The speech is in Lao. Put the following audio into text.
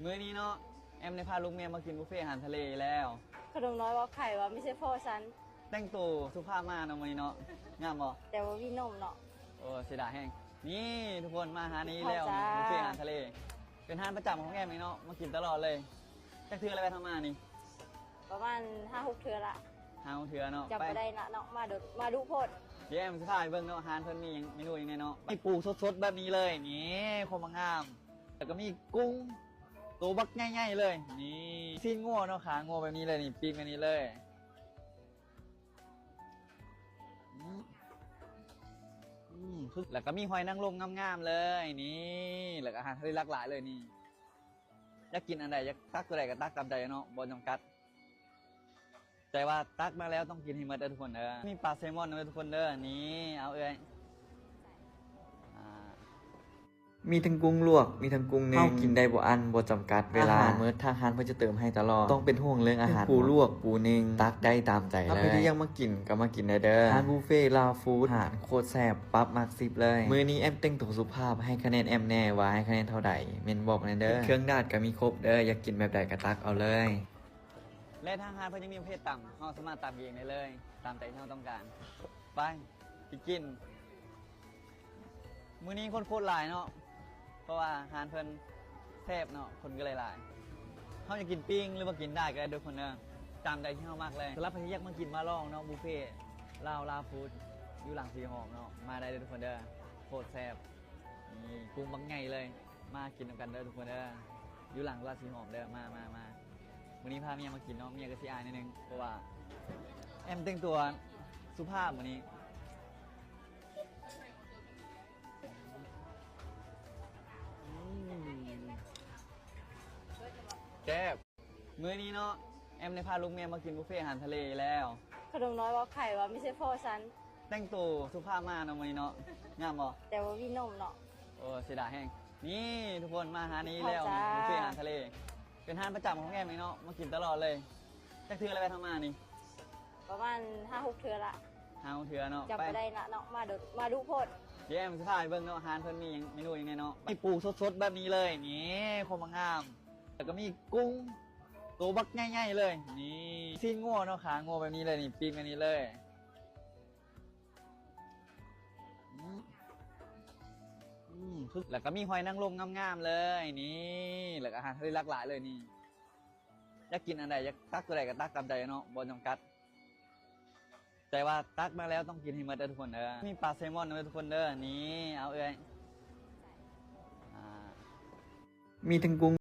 ມື້ນີ້ເນາະ ແອມໄດ້ພາລູກເມຍມາກິນບຸບເຟອາຫານທະເລແລ້ວ. ຂະໜົມນ້ອຍເວົ້າໄຂ່ວ່າມີເສໂພຊັ້ນ. ແຕ່ງໂຕສຸພາບມາເນາະມື້ນີ້ເນາະ. ງາມບໍ່? ແຕ່ວ່າມີນົມເນາະ. ໂອ້ ເສຍດາຍແຮງ. ນີ້ທຸກຄົນ ມາຮ້ານນີ້ແລ້ວ. ນີ້ບຸບເຟອາຫານທະເລ ເປັນຮ້ານປະຈຳຂອງແອມນີ້ເນາະ ມາກິນຕະຫຼອດເລີຍ. ຈັກເທື່ອແລ້ວແອມມານີ້? ປະມານຫ້າຫົກເທື່ອລະ. ຫ້າຫົກເທື່ອເນາະ. ຈຳບໍ່ໄດ້ລະເນາະ ມາດົນ ມາດຸໂພດ. ດຽວແອມຊິພາໄປເບິ່ງເນາະ ຮ້ານເພິ່ນມີຫຍັງ ເມນູຫຍັງແດ່ເນາະ. ມີປູສົດໆແບບນີ້ເລີຍ ນີ້ ຄົວບັກງາມ ແລ້ວກໍມີກຸ້ງໂຕບັກໃຫຍ່ໆເລີຍ. ນີ້ ຊີ້ນງົວເນາະ ຂາງົວແບບນີ້ເລີຍ ນີ້ ປີ້ງແບບນີ້ເລີຍ. ອືມ ອືມ ແລ້ວກໍມີຫອຍນາງລົມງາມໆເລີຍ ນີ້ ແລ້ວກໍອາຫານທະເລຫຼາກຫຼາຍເລີຍນີ້. ຢາກກິນອັນໃດ ຢາກຕັກຕົວໃດກໍຕັກຕາມໃຈເນາະ ບໍ່ຈຳກັດ. ແຕ່ວ່າຕັກມາແລ້ວຕ້ອງກິນໃຫ້ໝົດເດີທຸກຄົນເດີ. ມີປາແຊມອນນຳເດີທຸກຄົນເດີ. ນີ້ ເອົາເອື້ອຍ ອາ ມີທັງກຸ້ງລວກ ມີທັງກຸ້ງໜຶ້ງ ເຮົາກິນໄດ້ບໍ່ອັນບໍ່ຈຳກັດເວລາ. ອາຫານໝົດ ທາງຮ້ານເພິ່ນຈະເຕີມໃຫ້ຕະຫຼອດ ບໍ່ຕ້ອງເປັນຫ່ວງເລື່ອງອາຫານ. ທັງປູລວກ ປູໜຶ້ງ ຕັກໄດ້ຕາມໃຈເລີຍ. ໃຜທີ່ຢາກມາກິນກໍມາກິນໄດ້ເດີ. ຮ້ານບຸບເຟລາວຟູດ ອາຫານໂຄດແຊບ ປັບມາກສິບເລີຍ. ມື້ນີ້ແອມແຕ່ງໂຕສຸພາບ ໃຫ້ຄະແນນແອມແດ່ວ່າໃຫ້ຄະແນນເທົ່າໃດ ເມັ້ນບອກແດ່ເດີ. ເຄື່ອງດາດກໍມີຄົບເດີ ຢາກກິນແບບໃດກໍຕັກເອົາເລີຍ. ແລະທາງຮ້ານເພິ່ນຍັງມີປະເພດຕຳ ເຮົາສາມາດຕຳເອງໄດ້ເລີຍ ຕາມໃຈທີ່ເຮົາຕ້ອງການ. ໄປ ໄປກິນ. ມື້ນີ້ຄົນໂຄດຫຼາຍເນາະ ເພາະວ່າຮ້ານເພິ່ນແຊບເນາະ ຄົນກໍເລີຍຫຼາຍ. ເຮົາຢາກກິນປີ້ງ ຫຼືວ່າກິນດາດກໍໄດ້ທຸກຄົນເດີ ຕາມໃຈທີ່ເຮົາມັກເລີຍ. ສຳລັບໃຜທີ່ຢາກມາກິນມາລອງເນາະ ບຸບເຟລາວ ລາວຟູດ ຢູ່ຫຼັງສີຫອມເນາະ ມາໄດ້ເດີທຸກຄົນເດີ. ໂຄດແຊບ ນີ້ກຸ້ງບັກໃຫຍ່ເລີຍ. ມາກິນນຳກັນເດີທຸກຄົນເດີ ຢູ່ຫຼັງຕະຫຼາດສີຫອມເດີ. ມາ ມາ ມາ. ມື້ນີ້ພາເມຍມາກິນເນາະ ເມຍກໍຊິອາຍໜ້ອຍໜຶ່ງ ເພາະວ່າແອມແຕ່ງຕົວສຸພາບມື້ນີ້. ອືມ ແຊບ. ມື້ນີ້ເນາະ ແອມໄດ້ພາລູກເມຍມາກິນບຸບເຟອາຫານທະເລແລ້ວ. ຂະໜົມນ້ອຍເວົ້າໄຂ່ວ່າມີເສໂພຊັ້ນ. ແຕ່ງໂຕສຸພາບມາເນາະມື້ນີ້ເນາະ. ງາມບໍ່? ແຕ່ວ່າມີນົມເນາະ. ໂອ້ ເສຍດາຍແຮງ. ນີ້ທຸກຄົນ ມາຮ້ານນີ້ແລ້ວ. ນີ້ບຸບເຟອາຫານທະເລ ເປັນຮ້ານປະຈຳຂອງແອມນີ້ເນາະ ມາກິນຕະຫຼອດເລີຍ. ຈັກເທື່ອແລ້ວແອມມານີ້? ປະມານຫ້າຫົກເທື່ອລະ. ຫ້າຫົກເທື່ອເນາະ. ຈຳບໍ່ໄດ້ລະເນາະ ມາດົນ ມາດຸໂພດ. ດຽວແອມຊິພາໄປເບິ່ງເນາະ ຮ້ານເພິ່ນມີຫຍັງ ເມນູຫຍັງແດ່ເນາະ. ມີປູສົດໆແບບນີ້ເລີຍ ນີ້ ຄົວບັກງາມ ແລ້ວກໍມີກຸ້ງໂຕບັກໃຫຍ່ໆເລີຍ ນີ້ ຊີ້ນງົວເນາະ ຂາງົວແບບນີ້ເລີຍ ນີ້ ປີ້ງແບບນີ້ເລີຍ. ອືມ ອືມ ແລ້ວກໍມີຫອຍນາງລົມງາມໆເລີຍ ນີ້ ແລ້ວກໍອາຫານທະເລຫຼາກຫຼາຍເລີຍນີ້. ຢາກກິນອັນໃດ ຢາກຕັກຕົວໃດກໍຕັກຕາມໃຈເນາະ ບໍ່ຈຳກັດ. ແຕ່ວ່າຕັກມາແລ້ວຕ້ອງກິນໃຫ້ໝົດເດີທຸກຄົນເດີ. ມີປາແຊມອນນຳເດີທຸກຄົນເດີ. ນີ້ ເອົາເອື້ອຍ ອາ ມີທັງກຸ້ງ